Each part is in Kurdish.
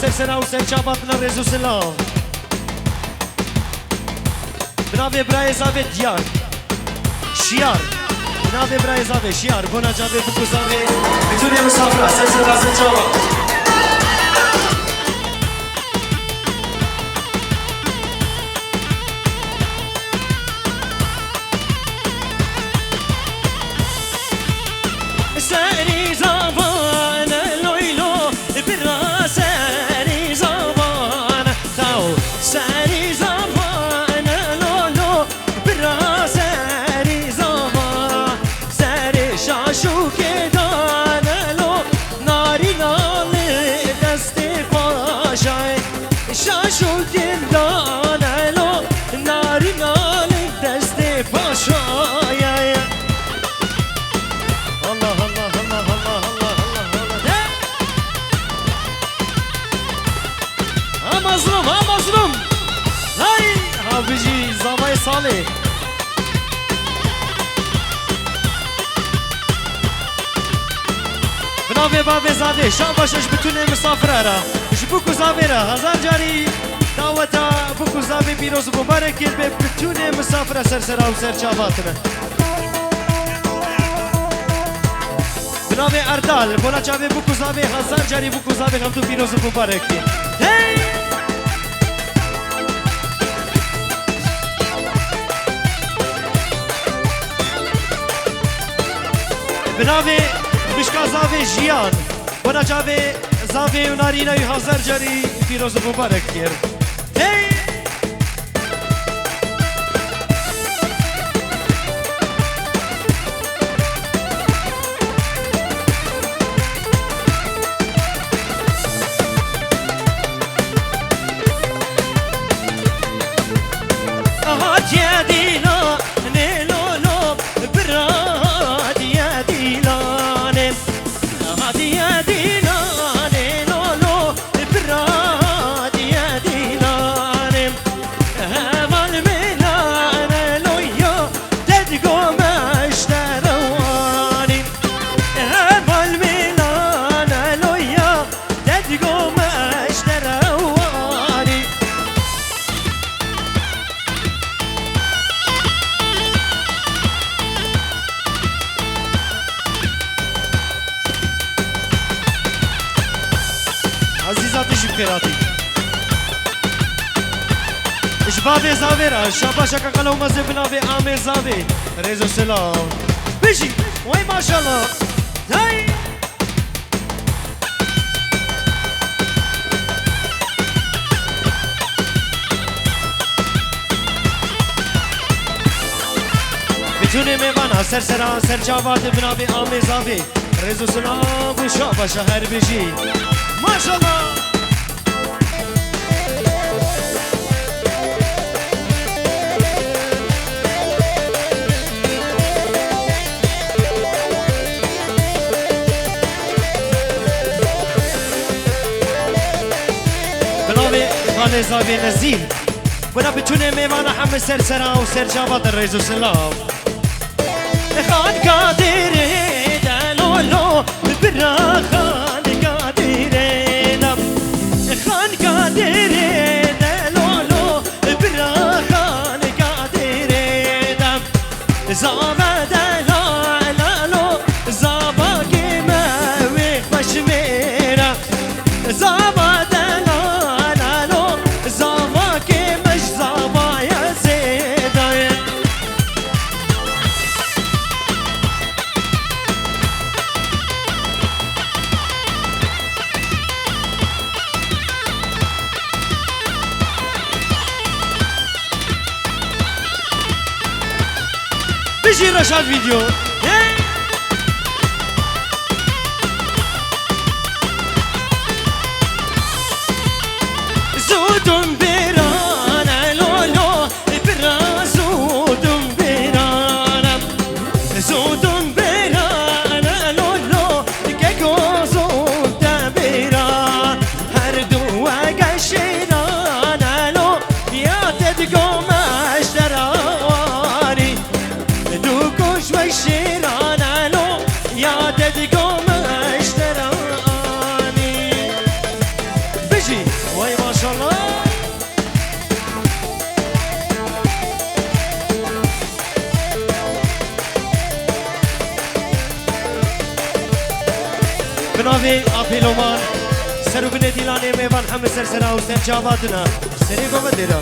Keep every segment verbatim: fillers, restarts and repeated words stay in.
Ser sera û ser çava tine rêz û silav. Bi navê birayê zavê Diyar. Şiyar. Bi navê birayê zavê Şiyar. Bona çavê bûk û zavê. Bitûnê misafira ser sera ser çava. Serî zavane loylo, bira serî zavane, taw serî zavane lolo, bira serî zava, serê şaşokê dane lo, narîna li destê paşayê. Şaşokên dane lo, narîna li destê paşayê. Allah, Allah, Allah. De. Ha mazlum, ha mazlum. Hay, ha bijî zavayê salê. Bi navê bavê zavê, şabaş ji bitûnê misafira re, ji bûk û zavê re hezar carî daweta bûk û zavê pîroz û mubarek kir be, bitûnê misafira ser sera û ser çava tine. Bi navê Erdal, bona çavê bûk û zavê hezar carî bûk û zavê hemdû pîroz û mubarek kir. Hey! Bi navê Bişka zavê Jiyan, bona çavê zavê û narîna wî hezar carî pîroz û mubarek kir. Hey! Hatiye dîlanê lolo, bira hatiye dîlanê. Hatiye dîlanê lolo, bira hatiye dîlanê. Heval mêlanê loyo, te digo meşterewanî. Heval mêlanê loyo, te digo meşterewanî. Ezîza tu jî bi xêr hatî. Ji bavê zavê re, şabaşeke qelew mezin bi navê Amê Zavê. Rêz û silav. Bijî, wey maşallah. Hey! Bitûnê mêvana ser sera ser çava te bi navê Amê Zavê. Rêz û silav û şabaşa her bijî. Maşallah! Bi navê Xanê Zavê Nezîr. Bila bitûnê mêvana heme ser sera û ser çava te rêz û silav. Xan Kadirê delolo, bira Xan Kadirê de. Xan Kadirê delolo, bira Xan Kadirê de. Zava delalalo, zava kê me wê xweş mêra. Zava delalalo, zava kê me ji zavaya zêda ye. Bijî Reşad Video. Hey! Zûdum bêrane lolo, bira zûdum bêrane. Zûdum bêrane lolo, keko zûd te bêra. Her du weke şêrane lo, ya te digo meştera wanî. Du kuş wek şêrane lo, ya te digo meştera wanî. Bijî Maşallah. Bi navê Apê Loman, ser û binê dîlanê mêvan hemû ser sera û ser çava din e. Serê gove dêra.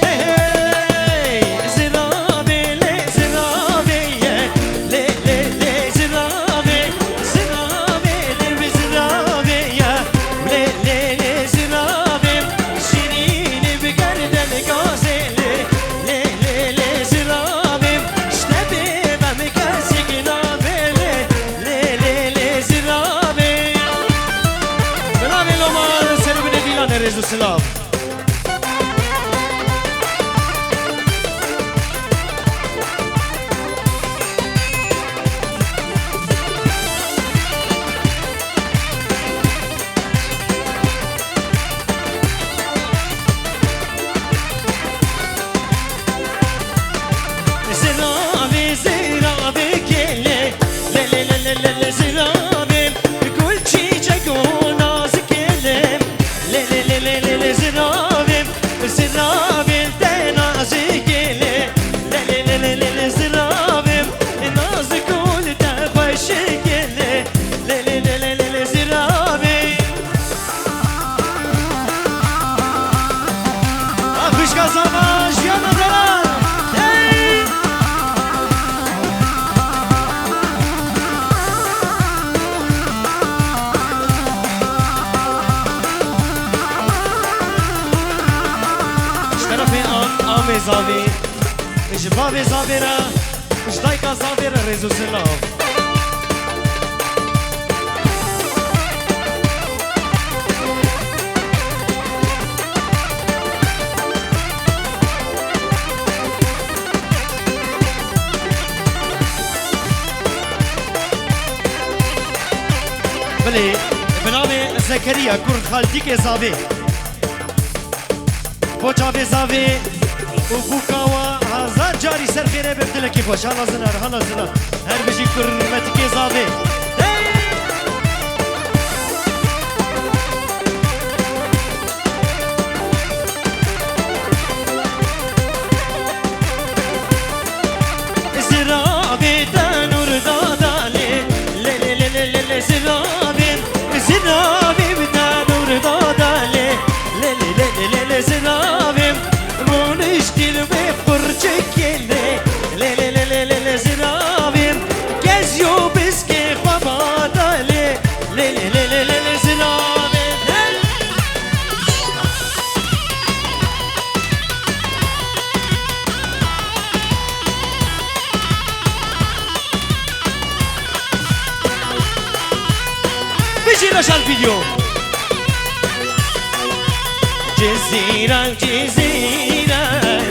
Hey, hey, ziravê lê ziravê ye, lê, lê, lê ziravê, ziravê lê bi ziravê ye, lê, lê, lê ziravê, şirînê bi gerden gazê lê, lê, lê, lê ziravê, işte bê vem kesik navê lê, lê, lê, lê ziravê. Bi navê Loman ser û binê dîlanê rêz û silav. Ziravê, ziravê kele, le, le, le, le, le, le, ziravê, gul çîçek û nazik kele, le, le, le, le, le, le, ziravê, ziravê te nazik kele, le, le, le, le, le, le, ziravê, nazik û li te xweşik kele, le, le, le, le, le, le, ziravê. Ah, xwişka zava, jiyana zava. Hey! Ji terefê am-, amê zavê, ji bavê zavê re, ji dayika zavê re rêz û silav. Belê, bi navê Zekeriya, kur xaltîkê zavê. Bo çavê zavê û bûka wa hezar carî ser xêrê be, dilekî xweş. Hala zina, hala zina. Her bijî kurmetikê zavê. Hey! Ziravê te nûr dada lê, lê, lê, ziravê, ziravê te nûr dada lê, lê, lê, ziravê, rûniştî li wê qurçikê lê, lê, lê, ziravê, kezyo biskê xwe bada lê, lê, lê, ziravê. Bijî Reşal Video. Cizîra, Cizîra,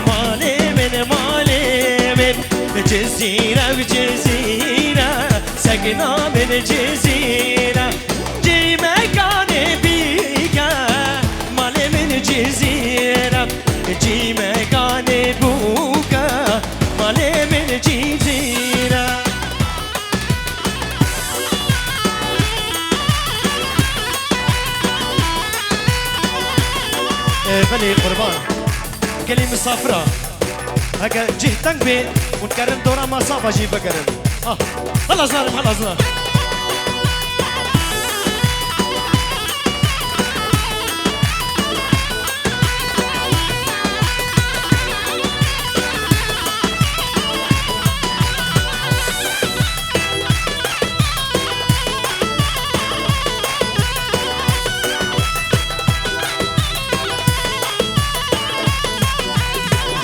malê min, malê min. Cizîra, Cizîra, sekna min Cizîra. Cî me kanê bîke, malê min Cizîre. Cî me kanê bûke, malê min Cizîre. Ê, belê qurban. Gelî misafira. Heke cih teng bê, hûn dikarin dora masaba jî bigirin. Ah, hela zarim, hela zarim.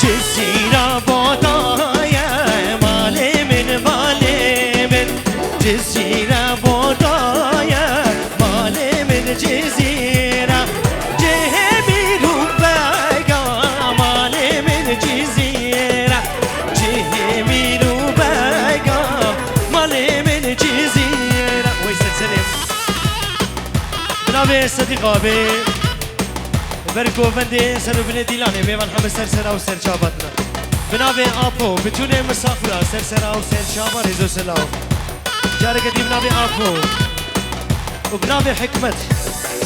Cizîra bodaye, malê min, malê min. Cizîra bodaye, malê min Cizîra. Cihê mîr û bega, malê min Cizîra. Cihê mîr û bega, malê min Cizîra. Wey serserê. Bi navê Sedîq abê, ber govendê ser û binê dîlanê, mêvan heme ser sera û ser çava din e. Bi navê Apo, bitûnê misafira, ser sera û ser çava rêz û silav. Careke dî bi navê Apo û bi navê Hikmet.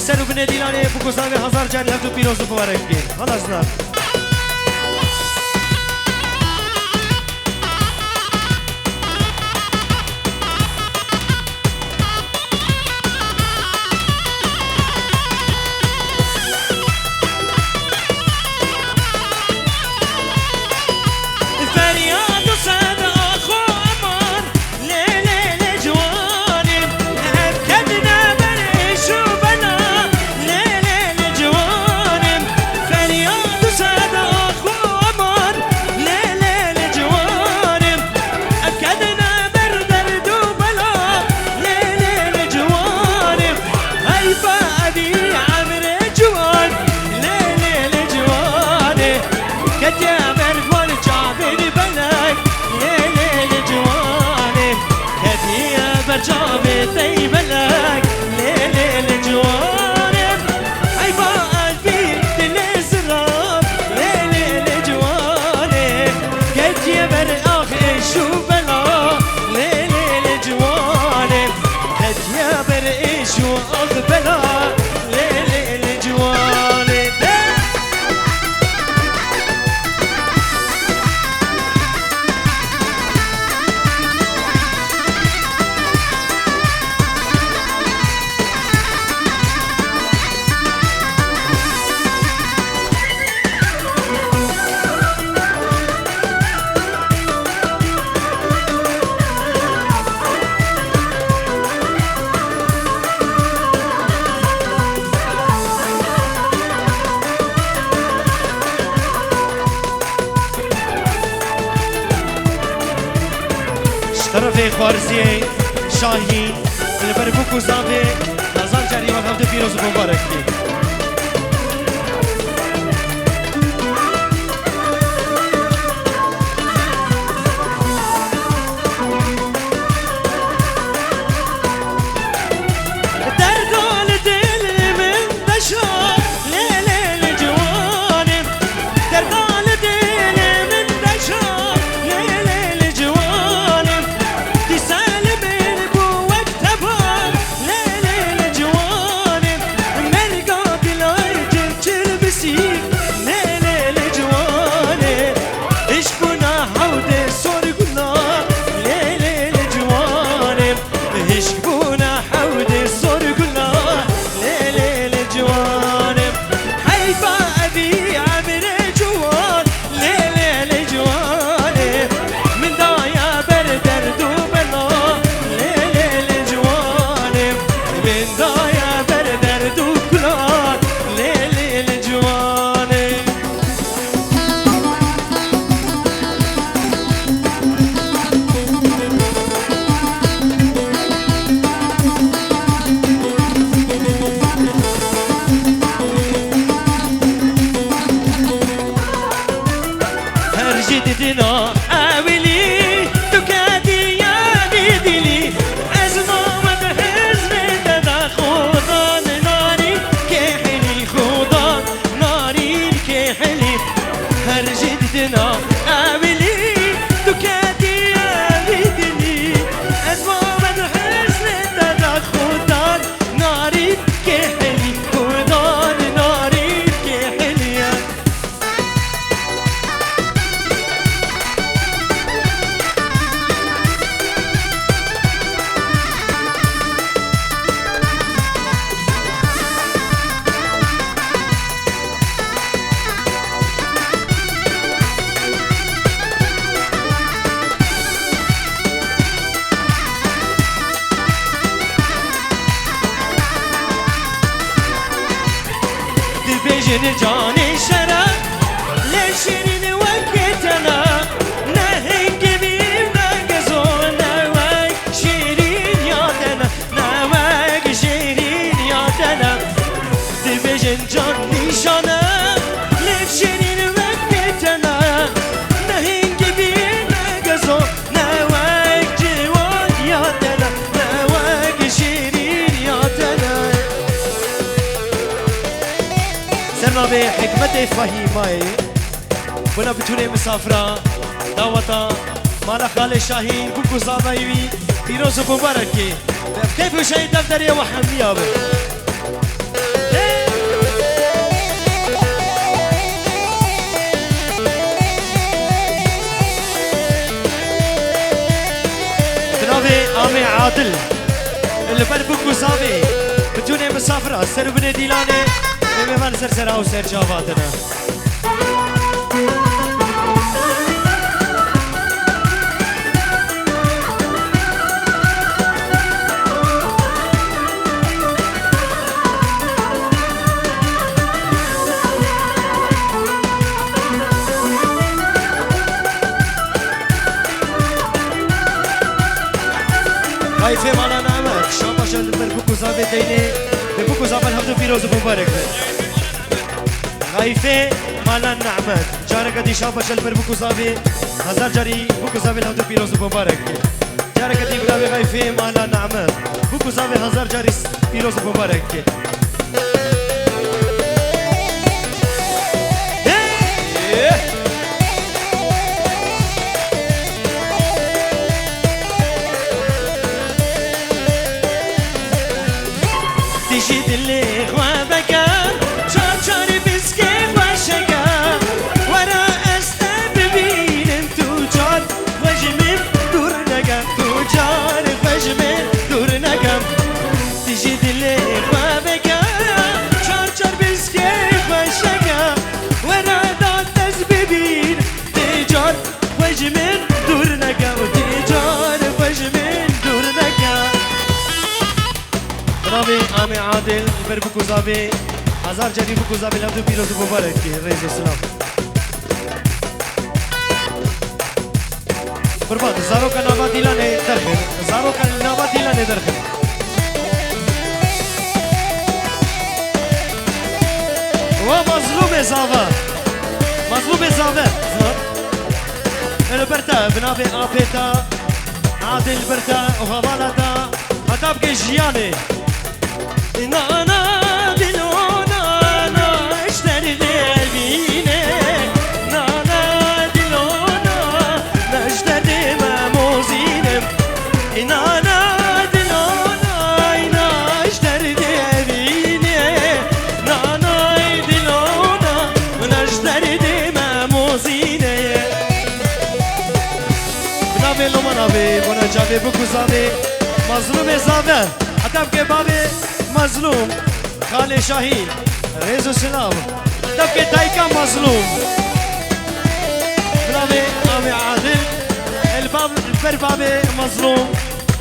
Ser û binê dîlanê bûk û zavê hezar carî hevdû pîroz û mubarek bî. Hala zinar. Feryad û seda xwe eman, lê, lê, lê ciwanê. Ev ketine ber êş û bela, lê, lê, lê ciwanê. Feryad û seda xwe eman, lê, lê, lê ciwanê. Ev kedine ber derd û bela, lê, lê, lê ciwanê. Heyfa evî emrê ciwan, lê, lê, lê ciwanê. Ketiye ber van çavên belek, lê, lê, lê ciwanê. Ketiye ber çavê tey belek, lê, lê, lê ciwanê. Heyfa evî dilê ziram, lê, lê, lê ciwanê. Ketiye ber ax êş û bela, lê, lê, lê ciwanê. Ketiye ber êş û ax bela, lê, lê, lê ciwanê. De. Ji terefê xwarziyê Şahî, li ber bûk û zavê hezar carî we hevdî pîroz û mubarek bî. Derda li dilê min deşa, lê, lê, lê ciwanê. Derda li dilê min deşa, lê, lê, lê ciwanê. Dîsa li min bû wek teban, lê, lê, lê ciwanê. Merga dilay cil cil bisî, lê, lê, lê ciwanê. Îşq bûna hewdê sor gula, lê, lê, lê ciwanê. Hişk bûna hewdê sor gula, lê, lê, lê ciwanê. Heyfa evî emrê ciwan, lê, lê, lê ciwanê. Min daya ber derd û bela, lê, lê, lê ciwanê. Min daya ber derd û kula, lê, lê, lê ciwanê. Her jî didina ewilî, tu ketiye dî dilî. Ez mame di hizmê te de, Xudan narîn kêhilî, Xudan. Narîn kêhilî, her jî didina ewilî, tu ketiye vî dilî. Ez mame di hizmê te de, Xudan narîn kêhilî, Xudan narîn kêhilî ye. Dibêjin canê şera, lê şirîn wekî te ne, ne hingivî ne gezo, ne wek şirîn ya te ne, ne wek şirîn ya te ne. Dibêjin can nîşane, lê şirîn wekî te ne, ne hingivî ne gezo, ne wek ciwan ya te ne, ne wek şirîn ya te ne. Ser navê Hikmetê Fahîmayê, bona bitûnê misafira, daweta mala xalê Şahî, bûk û zavayê wî, pîroz û mubarek bê. Bi keyf û şahî dev derê we hemiya bin. Savê, bitûnê misafira, ser û binê dîlanê, ê mêvan ser sera û ser çava tine. Qayfê mala Nemet, şabaşa li ber bûk û zavê deynê, bi bûk û zavan hevdû pîroz û mubarek be. Qayfê mala Nemet, careke dî şabaşa li ber bûk û zavê, hezar carî bûk û zavê hevdû pîroz û mubarek be. Careke dî bi navê Qayfê mala Nemet, bûk û zavê hezar carî pîroz û mubarek be. Dijî dilê xwe veke, çar çar piskê xweşeke. Were ez te bibînim, tu car xwe ji min dûr neke, tu car xwe ji min dûr neke. Dijî dilê xwe veke, çar çar piskê xweşeke. Were da ez bibîn, tê car xwe ji min dûr neke û tê car xwe ji min dûr neke. Bi navê Amê Adil, li ber bûk û zavê, hezar carî bûk û zavê li hevdû pîroz û mubarek be, rêz û silav. Qurban, zaroka nava dîlanê derxin. Zaroka nava dîlanê derxin. Wa Mazlûmê Zave. Mazlûmê Zave. Elo ber te, bi navê apê te, Adil ber te û hevala te, heta bike jiyanê. Nana dilo nana, ji derdê bîne. Nana dilo nana, ji derdê me mozîne. Nana dilo nana, ji derdê bîne. Nana dilo nana, ji derdê me mozîne. Bi navê Loma navê, bona cavê bûk û zavê, Mazlûmê Zave. Heta bike bavê Mazlûm, Xalê Şahîn, rêz û silav. Heta bike dayika Mazlûm. Bi navê Amê Adil, el bav, li ber bavê Mazlûm,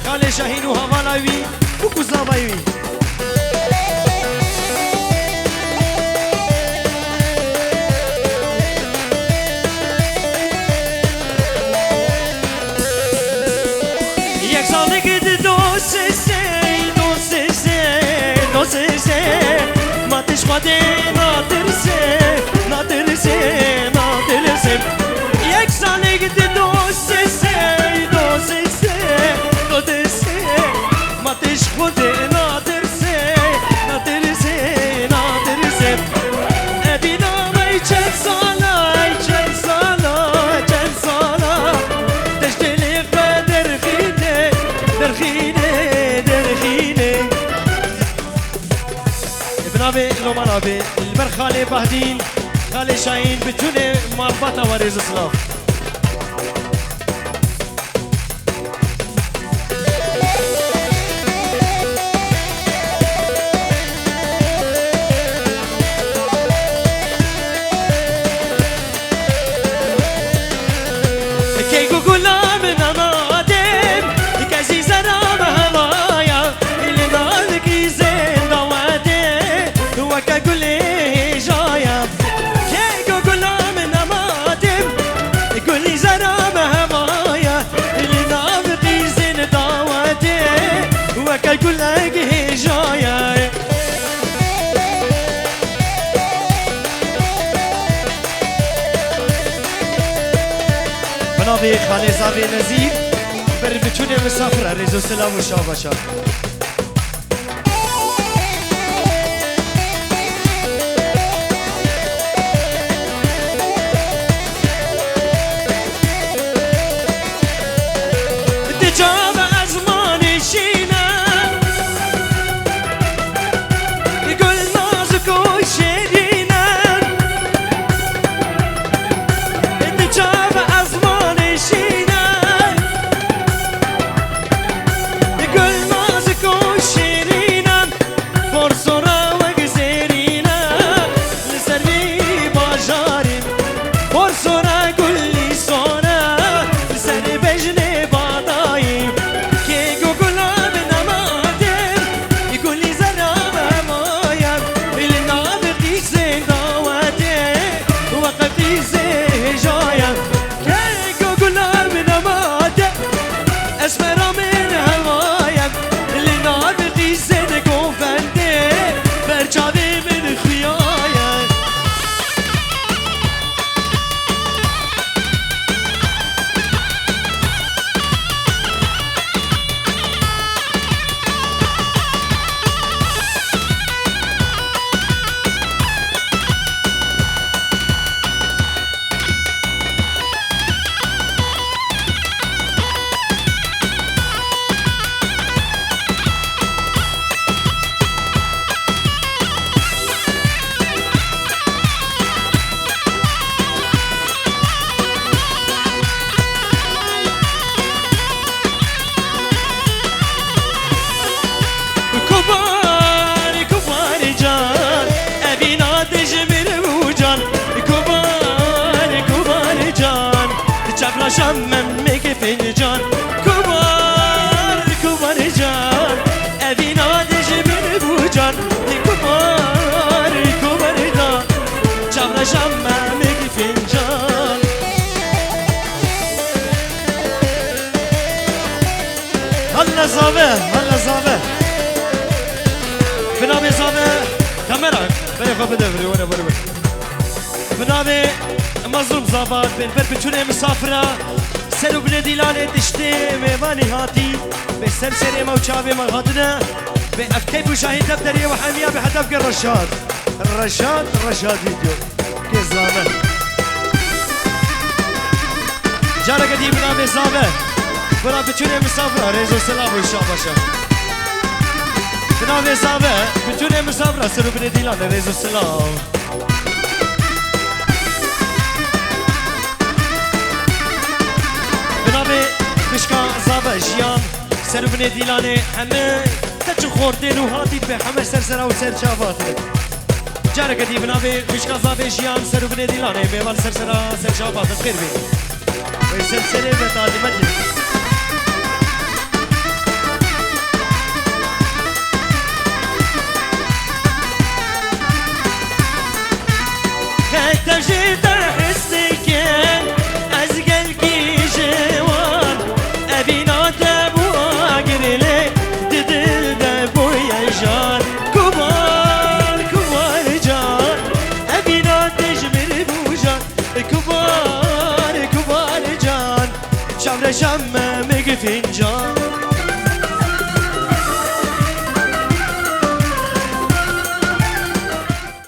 Xalê Şahîn û hevala wî, bûk û zavayê wî. Yek salek di do sesê, do sesê, do sesê. Ma tu ji Xwedê natirsê, natirsê, natirsê. Yek salek di do sesê, do sesê, do sesê. Ma tu ji Xwedê natirsê, natirsê, natirsê. Evîna me çend sala, çend sala, çend sala. Te ji dilê xwe derxîne, derxîne, derxîne. Bi navê Loma navê, li ber Xalê Bahdîn, Xalê Şahîn, bitûnê malbata we rêz û silav. Key ku gula min hema dem, kezî zera me hevaya, li navkî zênda we tê, weke gulê hêjaya. Key ku gula min hema dem, gulî zera me hevaya, li nav qîzên dawetê, weke gulek hêjaya. Bi navê Xalê Zavê Nezîr, ber bitûnê misafir e, rêz û silav û şabaşa. Di çava ezmanê şîne, gul nazik û şêrîne. Di çava ezmanê şîne, gul nazik û Çam memekî fincan, kubar, kubar can. Evîna de ji min bû can. Kubar, kubar da. Çavreşa memekî fincan. Halla zave, halla zave. Bi navê zave kamera. Berê xwe bide virê, were, were, were. Bi navê Mazlûm Zava bên ber bi tunê misafira ser û binê dîlanê diştê mêvanî hatî. Bê ser serê me û çavê me hatine. Bê ev keyf û şahî dev deriyê we hemiya bê heta bike Reşad. Reşad, Reşad Video. Kê zame. Careke dî bi navê Zave. Bira bi tunê misafira rêz û selam û şabaşa. Bi navê Zave, bi tunê misafira ser û binê dîlanê rêz û selam. Bi navê xwişka Zave Jiyan, ser û binê dîlanê heme te çi xortên û hatî be heme ser sera û ser çava te. Careke dî bi navê xwişka Zave Jiyan, ser û binê dîlanê mêvan ser sera ser çava te xêr bê. Wê ser serê me tadî me dî. Heta jî te his dike, ez gelkî ji wan. Evîna te bû agirê lê, di dil de bûye jan. Kubar, kubar can, evîna te ji min bû jan. Kubar, kubar can, çavreşa memekî fincan.